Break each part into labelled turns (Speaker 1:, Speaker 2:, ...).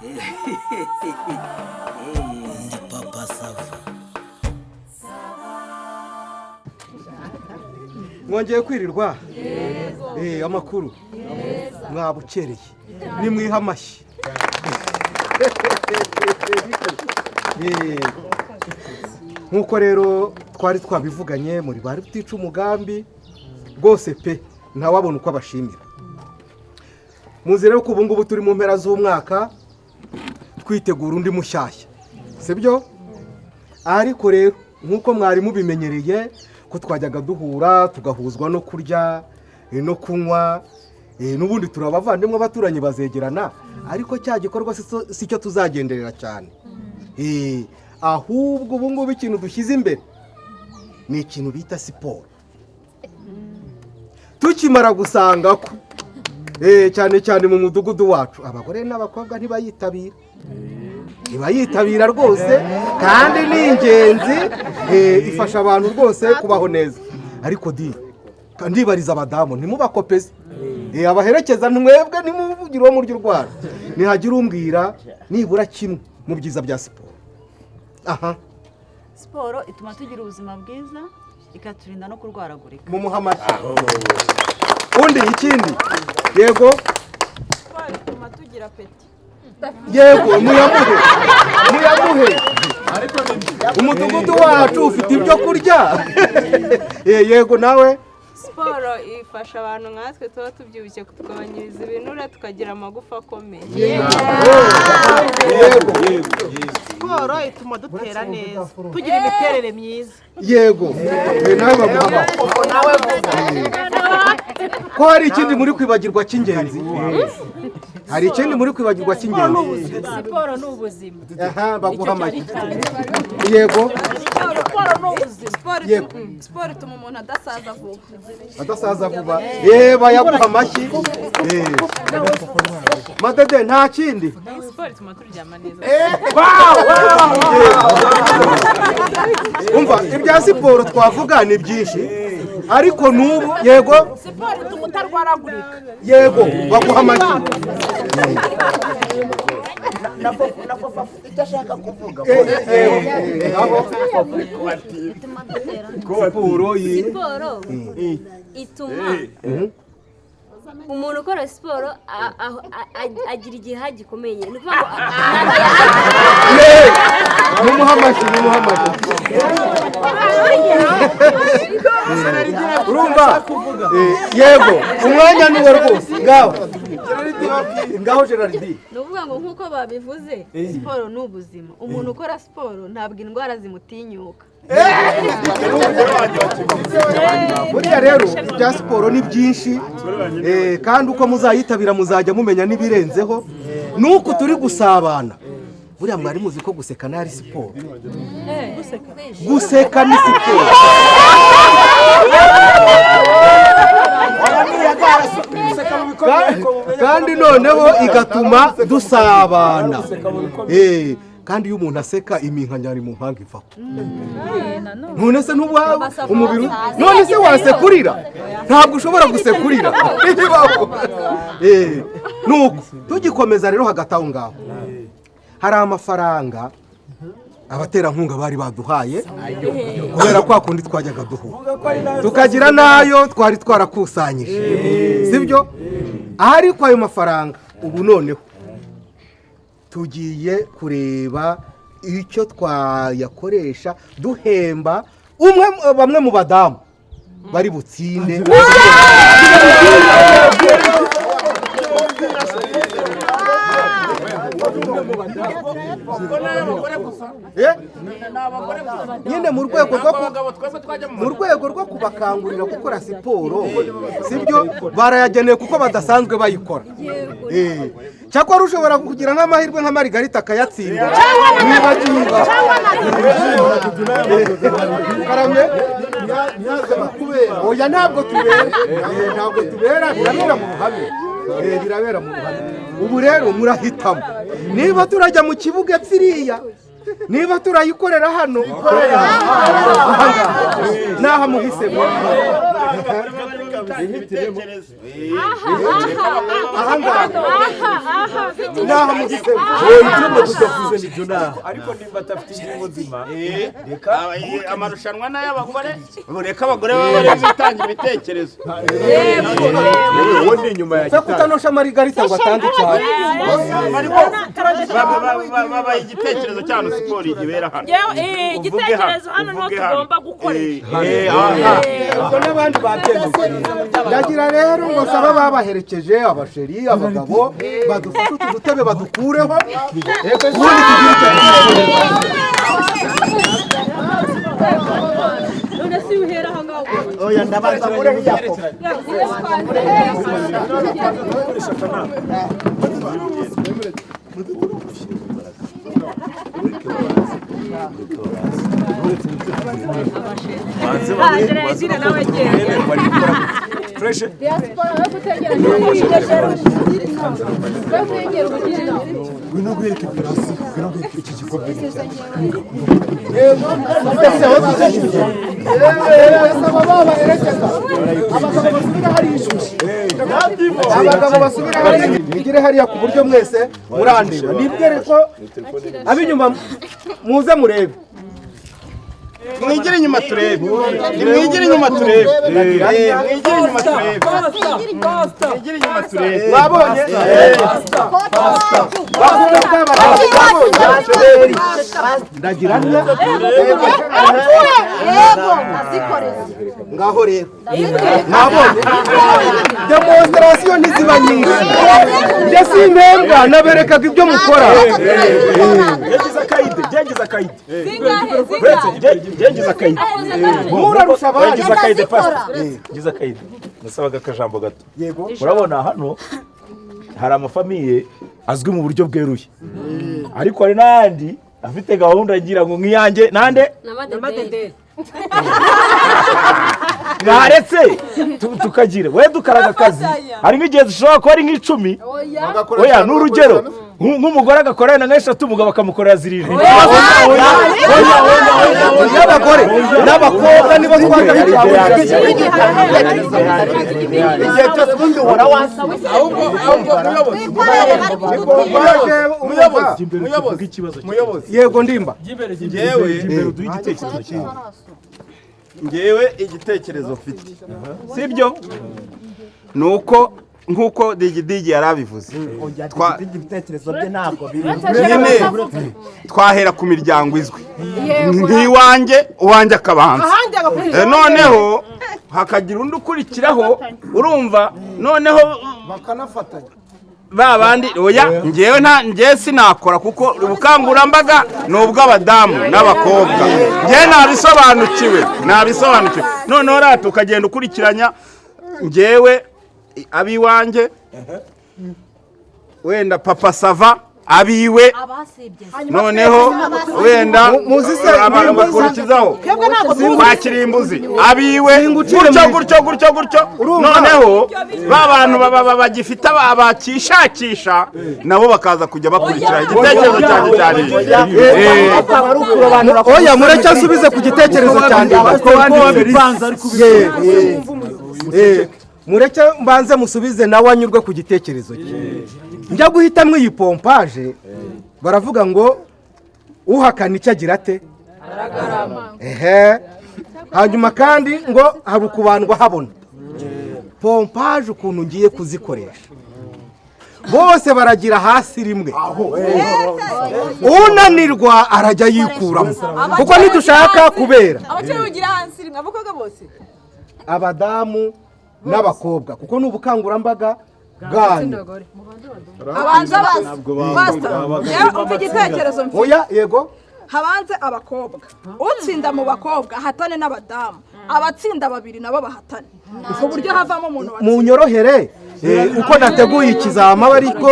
Speaker 1: Ndi Papa Sava.
Speaker 2: Mwongeye kwirirwa. Amakuru mwabukereye, nimwiha amashyi. Nk'uko rero twari twabivuganye, muri bari butica umugambi rwose pe, ntawabona uko abashimira. Muzi rero ko ubu ngubu turi mu mpera z'umwaka, twitegura undi mushyashya, sibyo? Ariko rero nk'uko mwari mubimenyereye ko twajyaga duhura tugahuzwa no kurya no kunywa, n'ubundi turi abavandimwe, abaturanyi bazegerana, ariko cya gikorwa si cyo tuzagenderera cyane. Ahubwo ubu ngubu ikintu dushyize imbere ni ikintu bita siporo. Tukimara gusanga ko cyane cyane mu mudugudu wacu abagore n'abakobwa ntibayitabira, ntibayitabira rwose, kandi ni ingenzi, ifasha abantu rwose kubaho neza. Ariko di ndibariza abadamu, ntimubakopeze. Abaherekeza mwebwe ntimuvugire uwo murya urwara. Nihagira umbwira nibura kimwe mu byiza bya siporo. Aha.
Speaker 3: Siporo ituma tugira ubuzima bwiza, ikaturinda no kurwaragurika.
Speaker 2: Mu amashyi. Undi ikindi? Yego.
Speaker 4: Siporo ituma tugira appétit.
Speaker 2: Yego, muyamuhe, muyamuhe. Umudugudu wacu ufite ibyo kurya. Yego, nawe.
Speaker 4: Siporo ifasha abantu nkatwe tuba tubyibushye kutugabanyiriza ibinure, tukagira amagufa akomeye.
Speaker 2: Yego.
Speaker 5: Siporo ituma dutera neza, tugira imiterere myiza.
Speaker 2: Yego. Nawe baguha amashyi. Ko hari ikindi muri kwibagirwa cy'ingenzi? Hari ikindi muri kwibagirwa cy'ingenzi?
Speaker 6: Siporo ni ubuzima.
Speaker 2: Aha, baguha amashyi. Yego.
Speaker 6: Siporo ni ubuzima.
Speaker 4: Siporo
Speaker 2: Yego.
Speaker 4: siporo ituma umuntu adasaza vuba.
Speaker 2: Adasaza vuba. Bayaguha amashyi. Madede, nta kindi?
Speaker 6: Siporo ituma turyama neza.
Speaker 2: Umva, ibya siporo twavuga ni byinshi, ariko n'ubu, yego.
Speaker 5: Siporo ituma utarwaragurika.
Speaker 2: Yego, baguha amashyi.
Speaker 1: Na Fofa icyo ashaka kuvuga.
Speaker 2: Aho siporo yi
Speaker 7: Siporo ituma umuntu ukora siporo agira igihaha gikomeye, ni ukuvuga ngo
Speaker 2: Mumuha amashyi, mumuha amashyi. Urumva? Yego, umwanya ni we rwose. Ngaho, ngaho Gerard.
Speaker 4: Ni ukuvuga ngo nk'uko babivuze, siporo ni ubuzima. Umuntu ukora siporo ntabwo indwara zimutinyuka.
Speaker 2: Buriya rero ibya siporo ni byinshi, kandi uko muzayitabira muzajya mumenya n'ibirenzeho. Nuko turi gusabana, buriya mwari muzi ko guseka nayo ari siporo? Guseka ni siporo. Kandi noneho igatuma dusabana. Kandi iyo umuntu aseka, iminkanyari mu mpanga ivaho. None se ntuba umubiri, none se wasekurira? Ntabwo ushobora gusekurira, ntibibaho. Nuko tugikomeza rero, hagati aho ngaho hari amafaranga abaterankunga bari baduhaye kubera kwa kundi twajyaga duhura, tukagira n'ayo twari twarakusanyije, sibyo? Ariko ayo mafaranga ubu noneho tugiye kureba icyo twayakoresha duhemba umwe, bamwe mu badamu bari butsinde. Nyine mu rwego rwo kubakangurira gukora siporo, sibyo? Barayageneye kuko badasanzwe bayikora. Cyakora ushobora kugira nk'amahirwe nka Marigarita akayatsinda, niba akiba. Karame. Oya, ntabwo tubera. Ntabwo tubera, birabera mu ruhame. Birabera mu ruhame. Ubu rero murahitamo niba turajya mu kibuga kiriya, niba turayikorera hano, ahangaha naha muhisemo.
Speaker 1: Ibitekerezo.
Speaker 2: Aha ngaha naha mu gisebo.
Speaker 8: Ibyuma tudavuze nibyo naha.
Speaker 9: Ariko nimba adafite ingingo nzima,
Speaker 1: reka amarushanwa n'ay'abagore, reka abagore baba bari gutanga ibitekerezo.
Speaker 8: Uwo ni inyuma ya
Speaker 2: Upfe kutanosha marigarita ngo atange cyane.
Speaker 1: Babaye igitekerezo cyane, siporo ibera hano.
Speaker 6: Igitekerezo hano niho tugomba gukorera.
Speaker 2: Ubwo n'abandi babyemeye. Ndagira rero ngo saba babaherekeje, abasheri, abagabo, badufate utu dutebe badukureho, ubundi tugire icyo
Speaker 4: None si uhera aho ngaho?
Speaker 1: Oya, ndabanza kureho iya foto.
Speaker 4: Diaspora we kutegera we kutegera ubugira.
Speaker 8: Ngwino guhereka operasiyo, ngwino guhereka iki gikombe.
Speaker 2: Saba babaherekeza, abagabo basubira hariya ishusho, abagabo basubira hariya, mugire hariya ku buryo mwese murandeba. Nibwire ko ab'inyuma muze murebe.
Speaker 1: Mwigire inyuma turebe, nimwigire inyuma turebe, mwigire inyuma turebe, mwigire inyuma turebe.
Speaker 2: Mwabonye ndagira ntya ngaho rero mwabonye demonstration ntiziba nyinshi. Njye simpembwa, naberekaga ibyo mukora.
Speaker 9: Yagize akayide, yagize akayide.
Speaker 4: Zingahe zingahe?
Speaker 9: Yagize akayide.
Speaker 2: Murarusha abandi.
Speaker 9: Yagize akayide, pastor. Yagize akayide. Nasabaga akajambo gato.
Speaker 2: Yego.
Speaker 9: Urabona hano hari amafamiye azwi mu buryo bweruye, ariko hari n'ayandi afite gahunda ngira ngo nk'iyanjye nande
Speaker 7: N'amadederi.
Speaker 9: Mwaretse tukagira we dukaraga akazi. Hari nk'igihe zishobora kuba ari nk'icumi. Oya, ni urugero, nk'umugore agakorera nk'eshatu, umugabo akamukorera zirindwi.
Speaker 2: N'abagore n'abakobwa nibo twajya.
Speaker 1: Igihe cyose ubundi uhora wasi.
Speaker 10: Ahubwo muyobozi, muyobozi, muyobozi, muyobozi.
Speaker 2: Yego, ndimba.
Speaker 1: Njyewe
Speaker 9: Duhe igitekerezo cyawe.
Speaker 1: Ngewe igitekerezo mfite, sibyo, ni uko nk'uko Digidigi yari abivuze, Ibitekerezo bye ntabwo biri nyine. Twahera ku miryango izwi nk'iwanjye, uwanjye akabanza,
Speaker 5: Ahandi agakurikiraho.
Speaker 1: Noneho hakagira undi ukurikiraho, urumva, noneho
Speaker 2: bakanafatanya.
Speaker 1: Ba bandi, oya, ngewe nta, ngewe sinakora kuko ubukangurambaga ni ubw'abadamu n'abakobwa. Ngewe nabisobanukiwe, nabisobanukiwe. Noneho rata ukagenda ukurikiranya, ngewe ab'iwanjye, wenda Papa Sava abiwe, noneho wenda
Speaker 2: Muzi se
Speaker 1: abantu bakurikizaho
Speaker 5: Twebwe ntabwo tuzi.
Speaker 1: kwa Kirimbuzi abiwe,
Speaker 2: Singucire
Speaker 1: gutyo
Speaker 2: mu
Speaker 1: gutyo gutyo gutyo. Noneho ba bantu baba bagifite bakishakisha nabo bakaza kujya bakurikira. Igitekerezo cyanjye cyari
Speaker 2: Oya, mureke asubize ku gitekerezo cyanjye. Mureke mbanze musubize nawe anyurwe ku gitekerezo cye. Njya guhitamo iyi pompage, baravuga ngo uhakana icyo agira ate? Ehe. Hanyuma kandi ngo hari ukubandwa habona. Pompage ukuntu ngiye kuzikoresha, bose baragira hasi rimwe, unanirwa arajya yikuramo, kuko ntidushaka kubera
Speaker 4: Abakene bugira hasi rimwe, abakobwa bose.
Speaker 2: Abadamu n'abakobwa, kuko ni ubukangurambaga bwanyu.
Speaker 4: Abanza bazi pastor, yewe umva igitekerezo mfite.
Speaker 2: Oya, yego.
Speaker 4: Habanze abakobwa, utsinda mu bakobwa ahatane n'abadamu, abatsinda babiri nabo bahatane, ku buryo havamo umuntu watsinze.
Speaker 2: Munyorohere. Uko nateguye ikizama ariko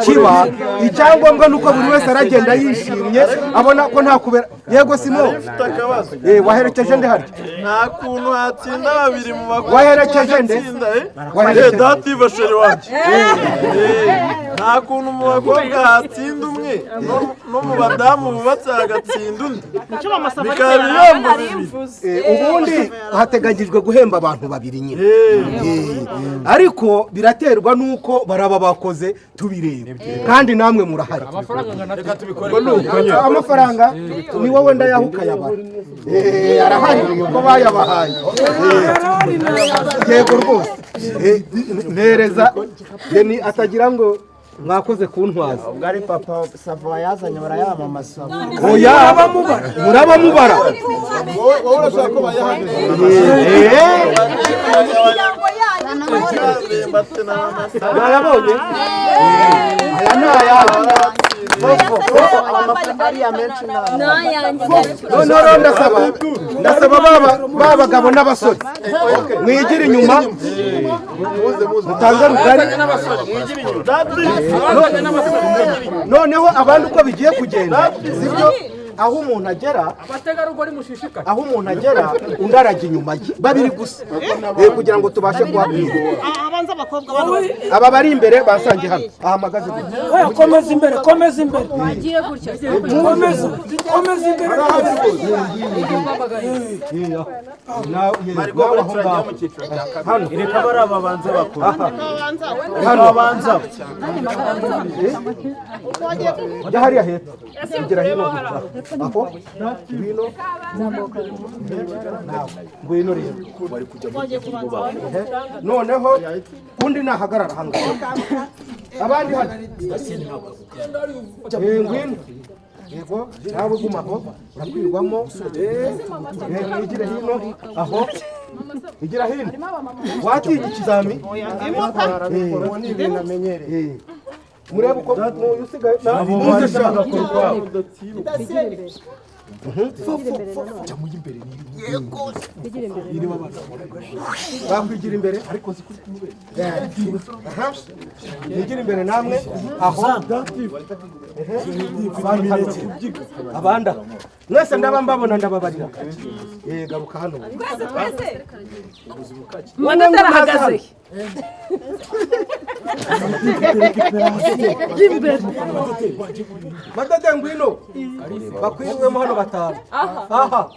Speaker 2: kiba icyangombwa nuko buri wese aragenda yishimye abona ko nta kubera. Yego Simo, waherekeje nde harya?
Speaker 11: Nta kuntu hatsinda babiri mu bakobwa.
Speaker 2: Waherekeje nde?
Speaker 11: Waherekeje Dativa sheri wanjye. Nta kuntu mu bakobwa hatsinda umwe no mu badamu bubatse hagatsinda undi. Bikaba ibihembo bibiri.
Speaker 2: Ubundi hateganyijwe guhemba abantu babiri nyine, ariko biraterwa nuko baraba bakoze tubireba, kandi namwe murahari. Amafaranga ni wowe ndayahuka yabara, arahari ko bayabahaye. Yego rwose ntereza ni atagira ngo mwakoze kuntwaza.
Speaker 12: Ubwo ari papa Sava yazanye barayamamaza.
Speaker 2: Oya muraba mubara.
Speaker 11: Wowe urashaka ko bayahaga?
Speaker 2: Barabonye aya ni ayandi. Noneho ndasaba ba bagabo n'abasore mwigire inyuma mutange rugari. Noneho abandi uko bigiye kugenda sibyo, aho umuntu agera, aho umuntu agera undi arajya inyuma ye, babiri gusa kugira ngo tubashe kuhabwira. Aba bari imbere basange hano ahamagaze.
Speaker 13: Komeza imbere, komeza imbere, komeza, komeza imbere.
Speaker 12: Reka bari ababanza bakuru. Hano
Speaker 2: jya hariya hepfo, ugera hino aho ngwino, ngwino rero. Noneho undi nahagarara hano, abandi hano ngwino. Yego nawe guma aho urakwirwamo. Mwigire hino aho, igira hino. Watinya ikizami? Murebe uko usigaye muze shaka ukwabo. Bakwigira imbere ariko mwigira imbere namwe aho abanda mwese ndaba mbabona ndababarira. Garuka hano
Speaker 6: Madada arahagaze.
Speaker 2: Madada ngwino bakwiriwemo hano batanu. Aha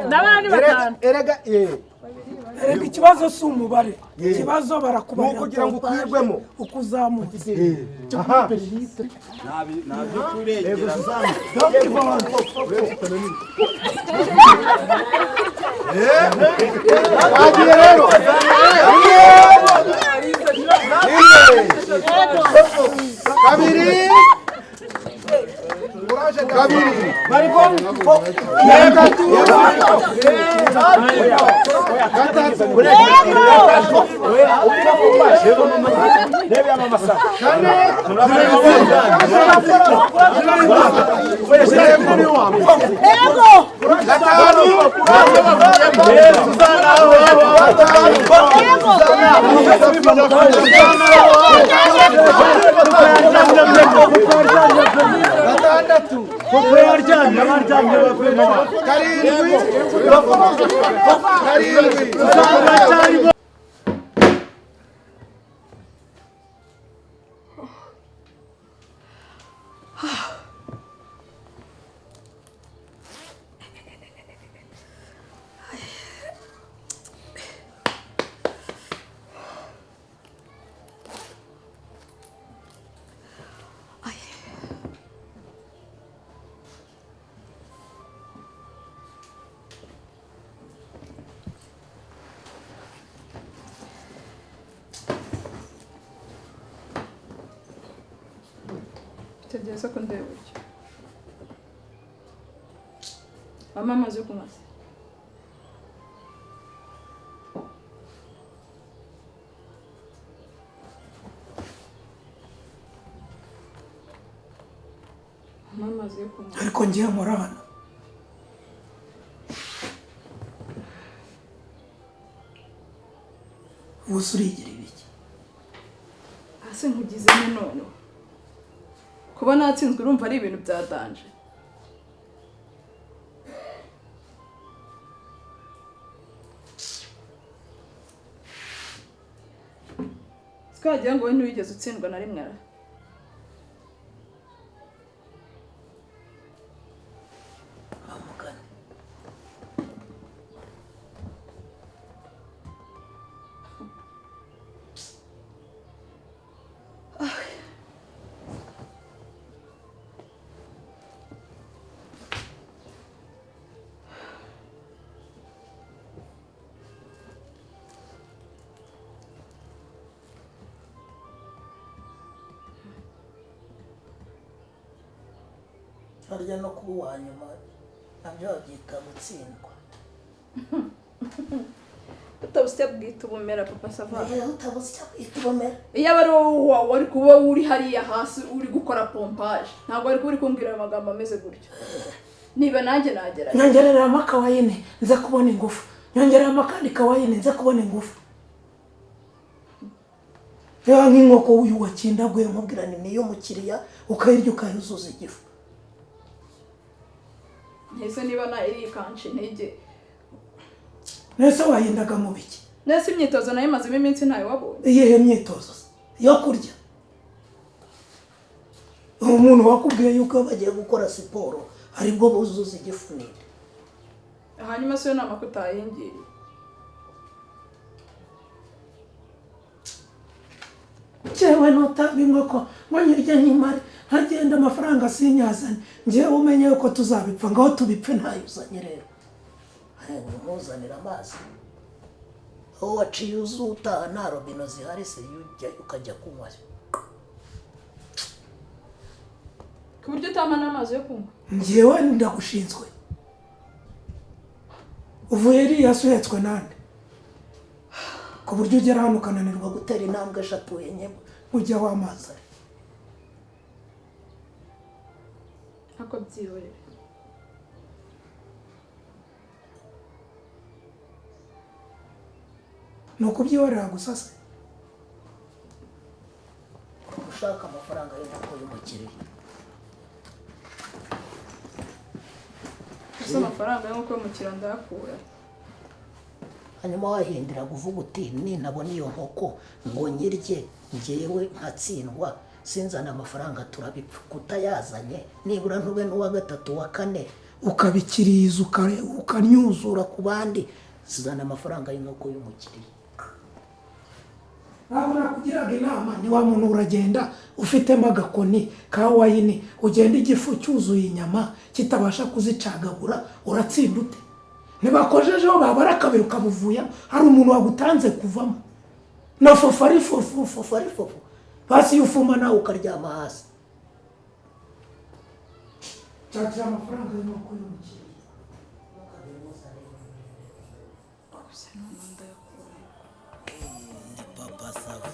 Speaker 6: n'abandi batanu.
Speaker 2: Erega
Speaker 13: erega ikibazo si umubare, ikibazo barakubarira
Speaker 2: kugira ngo ukwirwemo
Speaker 13: ukuzamutse.
Speaker 2: Aha bagiye rero. Kabiri, kabiri, gatatu, gatatu, kane, gatanu, gatandatu, karindwi, karindwi.
Speaker 14: Bitegereza ko ndeba utyo. Mama amazi yo kunywa se? Mama amazi yo kunywa.
Speaker 13: Ariko ngiye nkora hano. Ubu se urigira ibiki?
Speaker 14: Ngize ni none. Kuba natsinzwe urumva ari ibintu bya danger. Twagira ngo we ntiwigeze utsindwa na rimwe ara.
Speaker 15: Harya no kuba uwa nyuma nabyo babyita gutsindwa.
Speaker 14: Utabusya bwita ubumera papa sava.
Speaker 15: Utabusya bwita ubumera.
Speaker 14: Iyo aba ari wowe wari kuba uri hariya hasi uri gukora pompage ntabwo wari uri kumbwira amagambo ameze gutyo. Niba nanjye nagerageza.
Speaker 13: Nyongereramo akawayini nze kubona ingufu. Nyongereramo akandi kawayini nze kubona ingufu.
Speaker 15: Reba nk'inkoko uyu wakindaguye nkubwira ni niyo mukiriya ukayirya ukayuzuza igifu.
Speaker 14: Ese niba na iri kanshi intege.
Speaker 13: Nese wayendaga mu biki?
Speaker 14: Nese imyitozo nayo imazemo iminsi ntayo wabonye.
Speaker 13: Iyihe myitozo yo kurya? Umuntu wakubwiye yuko
Speaker 15: bagiye gukora siporo aribwo buzuza igifu ninde.
Speaker 14: Hanyuma se yo nama kutayingiye.
Speaker 13: Jewe notanga inkoko ngo nyirye nkimare nkagenda amafaranga sinyazane njyewe umenye yuko tuzabipfa ngaho tubipfe
Speaker 15: ntayuzanye rero. Nkuzanira amazi aho waciye uzuta nta robino zihari se ukajya kunywa
Speaker 14: ku buryo utama n'amazi yo kunywa.
Speaker 13: Njyewe ndagushinzwe uvuye iriya se uhetswe nande ku buryo ugera hano ukananirwa
Speaker 15: gutera intambwe eshatu enye
Speaker 13: ujya w'amazi ari.
Speaker 14: Ako byihorere.
Speaker 13: Ni ukubyihorera gusa se?
Speaker 15: Ushaka amafaranga y'inkoko y'umukiriya.
Speaker 14: Gusa amafaranga y'inkoko y'umukiriya ndayakura.
Speaker 15: Hanyuma wahindira kuvuga uti ninabona iyo nkoko ngo nyirye njyewe nkatsindwa sinzana amafaranga turabipfa. Kutayazanye nibura ntube n'uwa gatatu wa kane
Speaker 13: ukabikiriza ukanyuzura
Speaker 15: ku bandi. Zana amafaranga y'inkoko y'umukiriya.
Speaker 13: Ntabwo nakugiraga inama ni wa muntu uragenda ufitemo agakoni ka wayini ugenda igifu cyuzuye inyama kitabasha kuzicagagura uratsinda ute? Ntibakojejeho babara kabiri ukabuvuya hari umuntu wagutanze kuvamo na fofu ari fofu
Speaker 15: fofu ari fofu
Speaker 13: basi iyo ufuma
Speaker 15: nawe ukaryama hasi.
Speaker 13: Nshakira amafaranga y'inkoko y'umukiriya.
Speaker 15: Papa Sava.